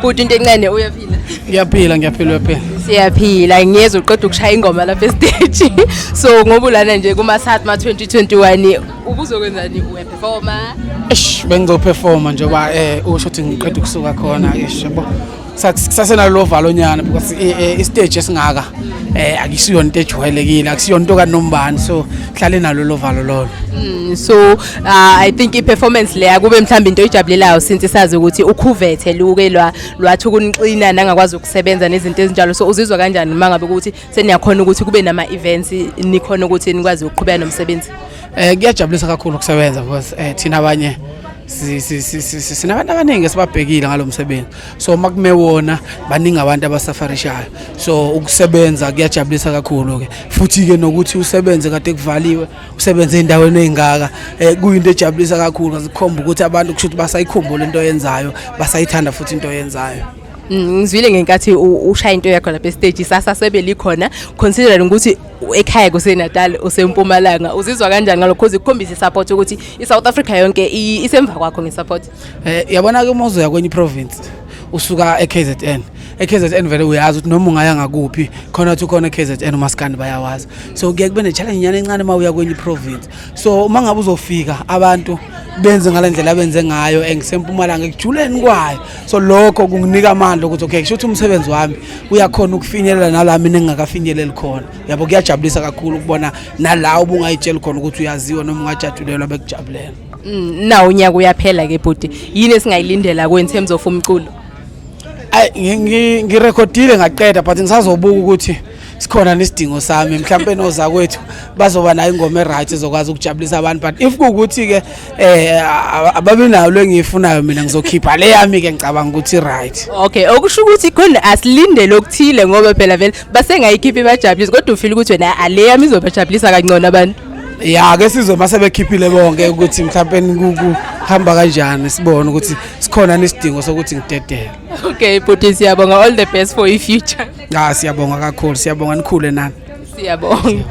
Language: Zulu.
Bhuti, into encane, uyaphila? Ngiyaphila, ngiyaphila, uyaphila? Siyaphila. Ngiyezwa uqeda ukushaya ingoma lapha estage, so ngoba ulana nje kuma-SATMA 2021, ubuzokwenzani? Uyaperforma? Eish, bengizoperforma njengoba usho ukuthi ngiqeda ukusuka khona. Eish, yabo, sasenalo valo nyana because istage esingaka akusiyona into ejwayelekile, akusiyona into kanombani, so hlale nalo lo valo lolo. So I think i-performance leya kube mhlawumbe into oyijabulelayo, since sazi ukuthi ukhuvethe luke lwathi ukunixina nangakwazi ukusebenza nezinto ezinjalo. So uzizwa kanjani uma ngabe ukuthi seniyakhona ukuthi kube nama-events, nikhona ukuthi nikwazi ukuqhubeka nomsebenzi? Kuyajabulisa kakhulu ukusebenza because thina abanye sinabantu abaningi esibabhekile ngalo msebenzi, so makume wona baningi abantu abasafarishayo, so ukusebenza kuyajabulisa kakhulu ke futhi ke nokuthi usebenze kade kuvaliwe, usebenze endaweni eyingaka, kuyinto ejabulisa kakhulu, kukhomba ukuthi abantu kusho ukuthi basayikhumbula into oyenzayo, basayithanda futhi into oyenzayo. Ngizwile ngenkathi ushaya into yakho lapha estage, sasa sebe likhona, considering ukuthi ekhaya kuseNatal, usempumalanga. Uzizwa kanjani ngalokho? Cause kukhombisa i-support ukuthi i-South Africa yonke isemva kwakho nge-support. Yabona ke, uma uzoya kwenye province usuka eKZN, eKZN vele uyazi ukuthi noma ungaya ngakuphi khona uthi khona eKZN umaskandi bayawazi, so kuye kube ne-challenge nyana encane uma uya kwenye province. So uma ngabe uzofika abantu benze ngale ndlela abenze ngayo engisempumalanga ekujuleni kwayo, so lokho kunginika amandla ukuthi okay, kusho ukuthi umsebenzi wami uyakhona ukufinyelela nala mina engingakafinyeleli khona, yabo. Kuyajabulisa kakhulu ukubona nala ubungayitsheli khona ukuthi uyaziwa noma ungajatshulelwa, bekujabulela. Nawo unyaka uyaphela ke bhuti, yini esingayilindela ku in terms of umculo? Ay, ngirekhodile ngaqeda, but ngisazobuka ukuthi sikhona nesidingo sami, mhlawumbe nozakwethu bazoba nayo ingoma e-right ezokwazi ukujabulisa abantu. But if kuwukuthi-ke ababe nayo le engiyifunayo mina, ngizokhipha le yami-ke, ngicabanga ukuthi i-right. Okay, okusho ukuthi khona asilindele okuthile, ngoba phela vele basengayikhiphi ibajabulise, kodwa ufile ukuthi wena ale yami izobajabulisa kangcono abantu. Ya, ke sizwe mase bekhiphile bonke ukuthi mhlawumbe kuhamba kanjani, sibone ukuthi sikhona nesidingo sokuthi ngidedele. Okay bhuti, siyabonga, all the best for your future. Ah, siyabonga kakhulu, siyabonga, nikhule nani. Siyabonga.